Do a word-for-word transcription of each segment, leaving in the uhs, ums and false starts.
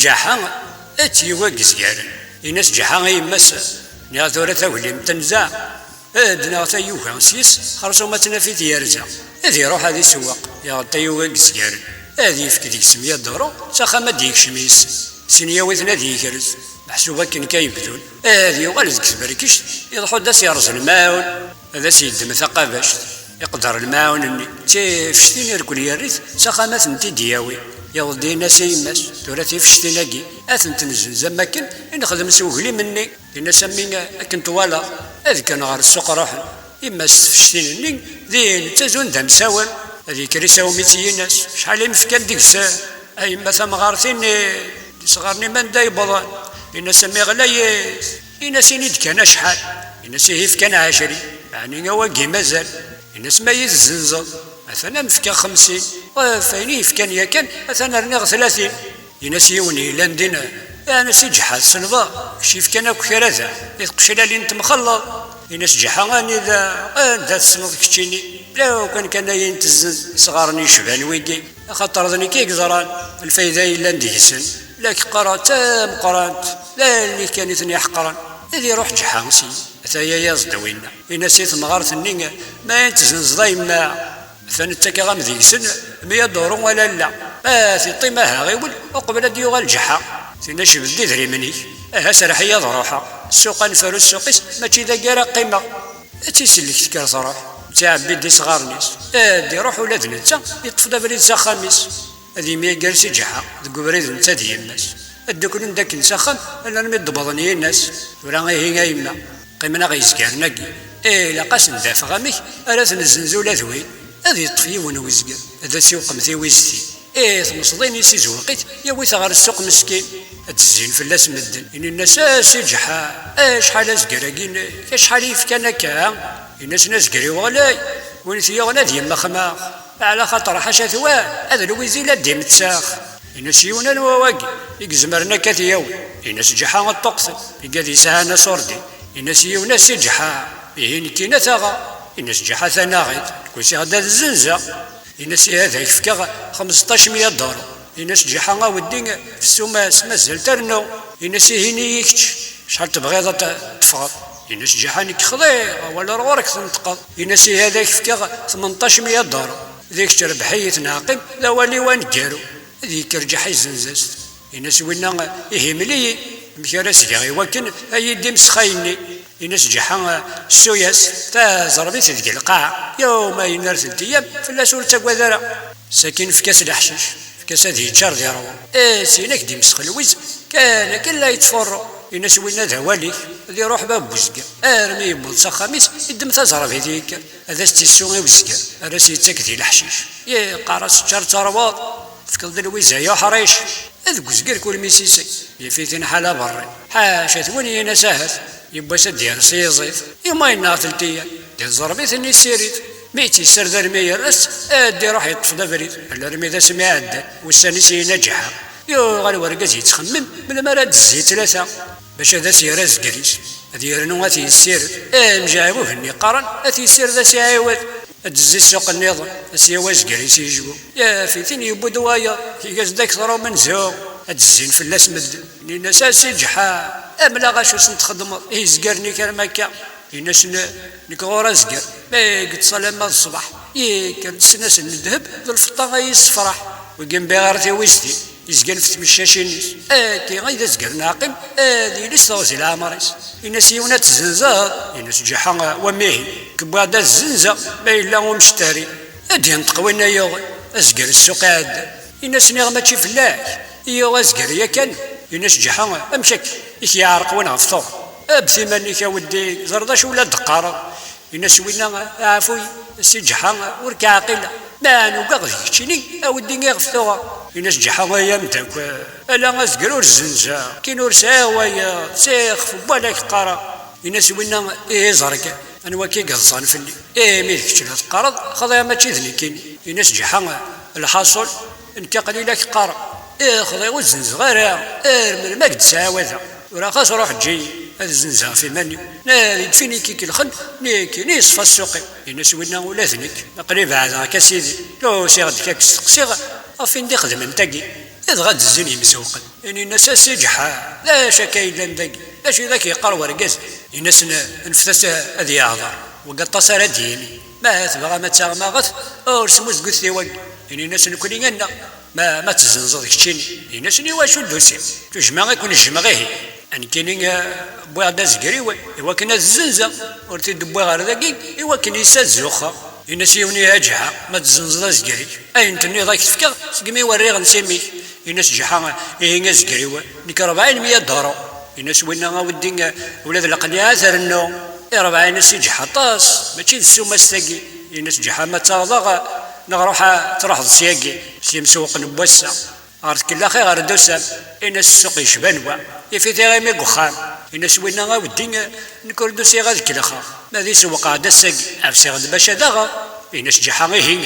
Ǧaḥa ad tt-yuɣ deg izgaren. Yenna-s Ǧaḥa i yemma-s: "Niɣ tura taglimt tenza, ad neɣ tayuga s-yes, xerṣum ad tt-naf i tyerza." Ad iruḥ ad isewweq, yaɣ-d tayuga deg izgaren. Ad yefk deg-s mya duṛu, s axxam ad d-yekcem yes-sen. Sin yawi-ten ad yekrez, meḥsub akken kan yebdun. Ad yuɣal deg tberkict, iḍḥu-d ad s-yerẓ lemɛun, ad as-yeddem taqabact, iqder lemɛun-nni. D tifectin irkel yerr-it s axxam ad tent-id-yawi. Yaweḍ-d yenna-s i yemma-s: "Tura tifectin-agi ad tent-nzenz am wakken i nexdem s uglim-nni." Yenna-s: "A mmi, akken twalaḍ." Ad kkren ɣer ssuq ruḥen. Yemma-s tfectin-nni din ttazun d amsawen. Ad yekker isawem-itt yini-as: "Acḥal i m-fkan deg-s a yemma tamɣart-nni d isɣaren-im anda yewwḍen?" Yenna-s: "A mmi ɣlayit." Yenna-s: "Ini-d kan acḥal." Yenna-s: "Ihi fkan ɛecrin." "Ɛni awagi mazal?" Yenna-s: "Ma yi-tezzenzeḍ, atan am fkiɣ xemsin. Ɣef ayen i yefkan yakan, atan rniɣ tlatin." Yenna-s yiwen yellan din: "Yeɛni si Ǧeḥḥa tselbeḍ, kečč yefkan akk kra da, i tqeclalin temxelleḍ." Yenna-s Ǧeḥḥa: "Anida, anda tessneḍ keččini? Law kan kan ayen tezzenz isɣaren yecban wigi, axaṭer d nekk i yeẓran lfayda yellan deg-sen. La k-qqareɣ d tameqqrant, d allen-ik kan i ten-iḥeqren." Ad iruḥ Ǧeḥḥa si, ata yayaẓ-d winna. Yenna-s i temɣart-nni: "Ma ayen tezzenzeḍ a yemma, atan ttakeɣ-am deg-sen mya duṛu a lalla. Ma tiṭ-im a aɣiwel uqbel ad d-yuɣal Ǧeḥḥa." Tinna: "Jbed-d idrimen-ik, aha serreḥ-iyi ad ruḥeɣ. Ssuq ad nferru ssuq-is, mačči dagi ara qqimeɣ." Ad tt-isellek tekker truḥ, d tiɛebbi-d isɣaren-is. Ad d-iruḥ ula d netta, yeṭṭef-d abrid s axxam-is. Ad yemyager si Ǧeḥḥa deg ubrid netta d yemma-s. Ad dduklen d akken s axxam, alarmi d-wwḍen yini-as: "Tura ihi a yemma, qqimen-aɣ yezgaren-agi. Ilaq ad sen-d-afeɣ amek ara ten-nzenz ula d win." Ad yeṭṭef yiwen wezger, ad as-iwqem tiwiztin. I tmeṣḍin-is izewweq-it, yawi-t ɣer ssuq meskin. Ad d-zzin fell-as medden. Inin-as: "A si Ǧeḥḥa, acḥal azger-agi-inek, acḥal i yefkan akka?" Ini-asen: "Azger-iw ɣlay, win t-yuɣen ad yemmexmex. Ɛla xaṭer ḥaca-t wa, ad lwizi la d-imettax." Ini-as: "Yiwen anwa wagi i izemren akka ad t-yawi?" Ini-as Ǧeḥḥa: "Ṭṭuqten, igad yesɛan aṣurdi." Ini-as yiwen: "A si Ǧeḥḥa, ihi nekkini ad t-aɣeɣ." Ini-as Ǧeḥḥa: "Tanaɣit, nekk usiɣ-d ad zzenzeɣ." Ini-as: "Ihi ad ak-fkeɣ xmesṭac mya duṛu." Ini-as Ǧeḥḥa: "A weddi, fessum-as, mazal ternu." Ini-as: "Ihi ini-yi kečč, acḥal tebɣiḍ ad t-, teffɣeḍ?" Ini-as Ǧeḥḥa: "Nekk xḍiɣ, awal ar ɣur-k tenṭqeḍ." Ini-as: "Ihi ad ak-fkeɣ tmenṭac mya duṛu. D kečč rbeḥ-iyi-t neɣ qqim, d awal-iw aneggaru." Ad yekker Ǧeḥḥa izzenz-as-t. Ini-as winna: "Ihi mel-iyi, amek ara s-geɣ i wakken ad yi-d-imsex ayenni?" Ini-as Ǧeḥḥa: "Ssu-yas taẓerbit deg lqaɛa, yawma yenna ar teltiyam fell-as ur ttagad ara. Sakin efk-as leḥcic, efk-as ad yeččar di ṛwa. Eh, syin ad k-d-imsex lwiz, kan akken la yettfurru." Ini-as winna: "D awal-ik." Ad iruḥ bab uzger, armi yewweḍ s axxam-is, iddem taẓerbit yekker, ad as-tt-issu i uzger, ar as-yettak di leḥcic. Yeqqar-as: "Ččar d terweḍ, tefkeḍ-d lwiz ay uḥric." Ad deg uzger kul mi s-isay, yif-it-in ḥala berri. Ḥaca-t win yinas ahat, yiwwas ad d-yers yiẓid, yuma yenna teltiya, di tẓerbit-nni ssirid. Mi tt-yessared armi yerra-tt, ad d-iruḥ yeṭṭef-d abrid, alarmi d asmi iɛeddan, wussan-is yinaǧeḥa. Yuɣal wergaz yettxemmim melmi ara d-tezzi tlata, bac ad as-yerr azger-is, ad yernu ad t-yessired. Amjaɛbuh-nni qqaren ad t-yessired ad s-iɛiwed. Ad d-tezzi ssuq nniḍen, ad s-yawi azger-is yejbu. Yaf-it-in yewwi-d wayeḍ, iga-s-d akteṛ umenzu. Ad d-zzin fell-as medden, nnin-as: "A si Ǧeḥḥa, amel-aɣ acu sen-txedmeḍ i yezgaren-ik arma akka?" Yenna-asen: "Nekk ɣur azger, ma yeṭṭes alamma d ṣṣbeḥ, yekker-d ssnasen n ddheb d lfeṭṭa ay yessefraḥ. Wigi mbiɣ ar tiwiztin, yezgan f tmeccacin-is. Akka ay d azger n Ɛaqim, ad yili s teɣzi leɛmer-is." Yenna-as yiwen: "Ad tezzenzeḍ?" Yenna-as Ǧeḥḥa: "Wa mihi, nekk wwiɣ-d ad zzenzeɣ, ma yella umectari." Ad d-yenṭeq winna yuɣen azger ssuq iɛeddan. Yenna-as: "Niɣ mačči fell-ak i yuɣ azger yakan?" Yenna-as Ǧeḥḥa: "Amek akka? I k-yeɛreq win ɣef tuɣ? Bbet iman-ik a weddi, ẓer d acu la d-teqqareḍ." Yenna-as winna: "Ɛfu-yi, a si Ǧeḥḥa, ur k-ɛqileɣ. Meɛna ugaɣ d keččini a weddi iɣef tuɣeɣ." Yenna-as Ǧeḥḥa: "Ay ameddakel, ala azger ur zzenzeɣ, kin ur sɛiɣ wayeḍ, s ixef n wala k-qqareɣ." Yenna-as winna: "Ihi ẓer kan, anwa akka i yeḍsan fell-i? Imi d kečč la teqqareḍ, xḍiɣ mačči d nekkini." Yenna-as Ǧeḥḥa: "Lḥaṣul, nekk aql-i la k-qqareɣ, ixḍi ur zzenzeɣ ara, ar melmi ad k-d-sɛawadeɣ? Tura xas ruḥ eǧǧ-iyi ad zzenzeɣ ɣef iman-iw." Nadi-d fin i k-ikelxen, nekkini yeṣfa ssuq-iw. Yenna-as winna: "Ula d nekk aql-i beɛdeɣ-k a sidi, usiɣ-d kan k-steqsiɣ ɣef win d-ixedmen tagi." Dɣa d-zzin yimsewqen, inin-as: "A Si Ǧeḥḥa, d acu akka yellan dagi? D acu i d ak-yeqqar wergaz?" Ini-asen: "Neft-as ad yehder, wagi aṭas ara d-yini. Ma tebɣam ad taɣem aɣet, ur smuzgut i wagi." Inin-as: "Nekni anna, ma, ma tezzenzeḍ keččini." Ini-asen: "I wacu d-tusim? Tujjmeɣ i ken-jjmeɣ ihi. Nekkini, eh, wwiɣ-d azger-iw i wakken ad zzenzeɣ, ur t-id-wwiɣ ɣer dagi i wakken yis ad zuxxeɣ." Ini-as yiwen: "Ihi a Ǧeḥḥa, ma tezzenzeḍ azger-ik, ayen tenniḍ ad k-t-fkeɣ segmi werriɣ n simi-k." Ini-as Ǧeḥḥa: "Ihi azger-iw, nekk rebɛin mya duṛu." Ini-as winna: "A weddi, ula d leqniɛa trennu." "I rebɛin a Si Ǧeḥḥa aṭas, mačči d ssuma-s tagi." Ini-as Ǧeḥḥa: "Ma ttaɣeḍ-aɣ, neɣ ruḥ ad truḥeḍ syagi, s yimsewqen n wass-a. Ɣer tkellax i ɣer d-tusam." Ini-as: "Ssuq yecban wa, yif-it iɣimi deg uxxam." Ini-as winna: "A weddi, nekk ur d-usiɣ ad kellxeɣ, ma d isewqeɣ-d ass-agi, ɛefsiɣ-d bac ad aɣeɣ." Ini-as Ǧeḥḥa: "Ihi,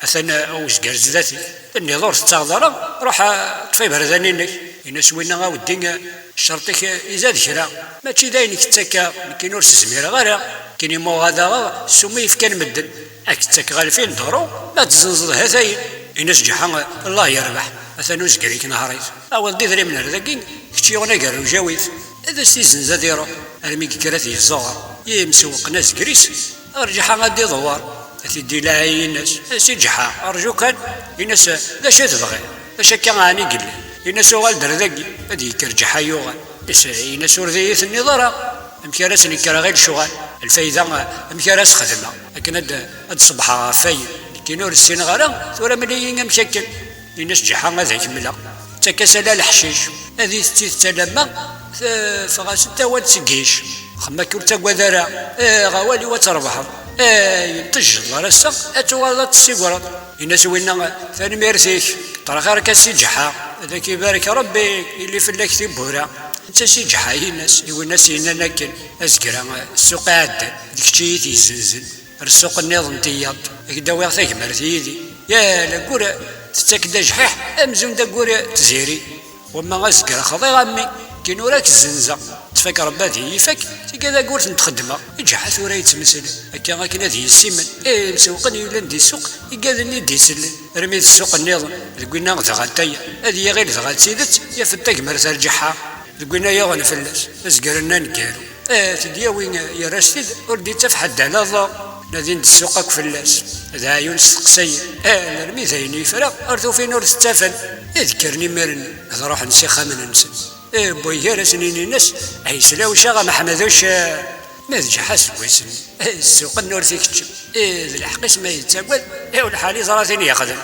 atan uzger zdat-i, tenniḍ ur tettaɣeḍ ara, ruḥ, eh, ṭṭef iberdan-inek." Ini-as winna: "A weddi, ccerṭ-ik izad kra, mačči d ayen i k-ttakkaɣ, nekkini ur s-zmireɣ ara, nekkini ma uɣaleɣ ssuma i fkan medden, ad k-ttakeɣ alfin duṛu, ma tezzenzeḍ hatayen." Ini-as Ǧeḥḥa: "Allah yerbeḥ, atan uzger-ik nehṛ-it. Awiḍ-d idrimen ar dagi, kečč yuɣen agerruj awi-t, ad as-t-izzenz ad iruḥ." Armi yekker ad t-yezzuɣer, yimsewqen azger-is, ɣer Ǧeḥḥa ad d-iḍewwer, ad t-id-ilaɛi, ini-as: "A Si Ǧeḥḥa, rǧu kan." Ini-as: "D acu i tebɣiḍ? D acu akka ɛni yellan?" Ini-as: "Uɣal-d ar dagi." Ad yekker Ǧeḥḥa yuɣal. Is-, ini-as: "Ur d iyi-tenniḍ ara amek ara s-nekreɣ i lecɣal, lfayda amek ara s-xedmeɣ akken ad, ad ṣebbḥeɣ ɣef wayen nekkini ur ssineɣ ara, tura mel-iyi amek akken." Ini-as Ǧeḥḥa: "Ad ak-mleɣ. Ttak-as ala leḥcic, ad itett-itett alamma teffeɣ-as-d tawant seg yic. Xemma-k ur ttagad ara, eh, awal-iw ad trebḥeḍ. Eh, yenṭej ẓẓer ass-a, ad tuɣaleḍ ad tessigreḍ." Ini-as winna: "Tanemmirt-ik, kter xir-k a Si Ǧeḥḥa, ad ak-ibarek Rebbi, ili fell-ak tibbura." Netta Si Ǧeḥḥa ini-as i winna s-yennan akken: "Azger-a, ssuq iɛeddan, d kečč i yi-t-yezzenzen. Ar ssuq nniḍen tiyaḍ, ad k-d-awiɣ tagmert yid-i. Yal aggur tettak-d ajḥiḥ amzun d aggur tziri. Wamma azger xḍiɣ a mmi, kin ur ak-zzenzeɣ. Ttfak Rebbi ad iyi-ifak, tigad aggur tent-xeddmeɣ." Iǧeḥḥa tura yettmesl akka akken ad yessimen. Eh, imsewqen yellan di ssuq, igad-nni d-isellen. Armi d ssuq nniḍen, deg winna dɣa ntaya ad yaɣil dɣa d tidet, yaf-d tagmert ar Ǧeḥḥa. Deg winna yuɣen fell-as, azger-nni aneggaru. Eh, t-id-yawi, yerra-s-t-id, ur d-ittaf ḥedd ala ḍa. Nadin-d ssuq akk fell-as. D aɛyun steqsayen. Eh, alarmi d ayen yefra, ur t-ufin ur t-ttafen. Ad kkren imiren, ad ruḥen s ixxamen-nsen. Eh, wway gar-asen inin-as: "Ay, yesla ucaɣ a Meḥmeduc, eh, ma d Ǧeḥḥa seg wass-nni. Eh, ssuq-nni ur t-ikeččem. Eh, d lḥeqq-is ma yettagad, eh, lḥal iẓra tin yexdem."